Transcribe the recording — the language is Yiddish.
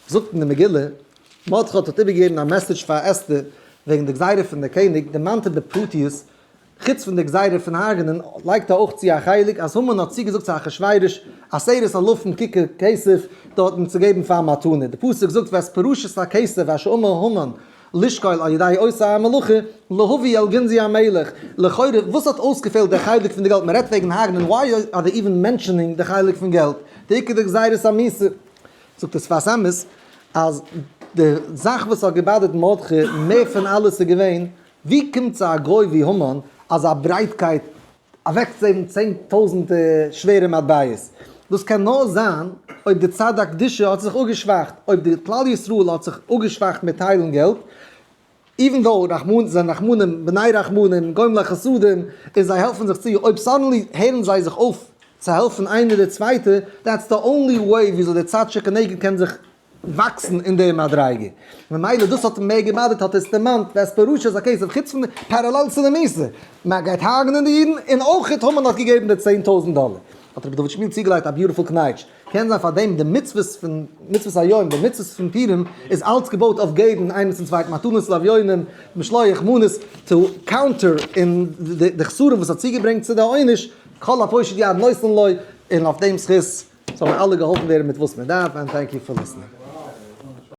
זאגט אין די מגילה, מרדכי האט איבערגעגעבן א message פאר אסתר וועגן די גזירה פון די קעניג, דערמאנט ער בפרטיות, חוץ פון די גזירה פון הרג'נען, לייגט ער אויך צו א חלק אז המן האט צוגעזאגט צו אחשורוש עשרת אלפים כיכר כסף דארטן צו געבן פאר מתנה, די פסוק זאגט ואת פרשת הכסף אשר אמר המן לשקול על ידי עושי המלאכה להביא אל גנזי המלך, לכאורה וואס האט אויסגעפעלט די חלק פון די געלט, מען רעדט וועגן הרג'נען why are they even mentioning די חלק פון געלט, די עיקר די גזירת המיתה. זאגט דער שפת אמת אז די זאך וואס האט געבאדערט מרדכי מער פון אלעס איז געווען, ווי קומט צו א גוי ווי המן אזא ברייטקייט אוועקצוגעבן 10,000 שווערע מטבעות? דאס קען נאר זיין אויב די צד הקדושה האט זיך אפגעשוואכט, אויב די כלל ישראל האט זיך אפגעשוואכט מיט טיילן געלט, even though רחמנ זענען רחמנים בני רחמנים גומלי חסדים און זיי העלפן זיך צו, אויב suddenly הערן זיי זיך אויף צו העלפן איינער די צווייטע, that's the only way וויאזוי די צד שכנגד קען זיך וואקסן אין די מדריגה. ממילא דאס האט אים מער געבאדערט האט ער עס דערמאנט ואת פרשת הכסף חוץ פון די parallel צו די מיתה, מען גייט הרג'נען די אידן און אויך המן האט געגעבן די 10,000 דאלער. האט רבי דוד שמואל צוגעלייגט א beautiful קנייטש. קען זיין פאר דעם די מצוות פון מצוות היום, די מצוות פון פורים איז אלץ געבויט אויף געבן איינער צום צווייטן מתנות לאביונים, משלוח מנות, to counter אין די חסרון וואס האט צוגעברענגט צו די עונש, כל הפושט יד נותנין לו, און אויף דעם זכות זאלן אלע געהאלפן ווערן מיט וואס מען דארף, and thank you for listening.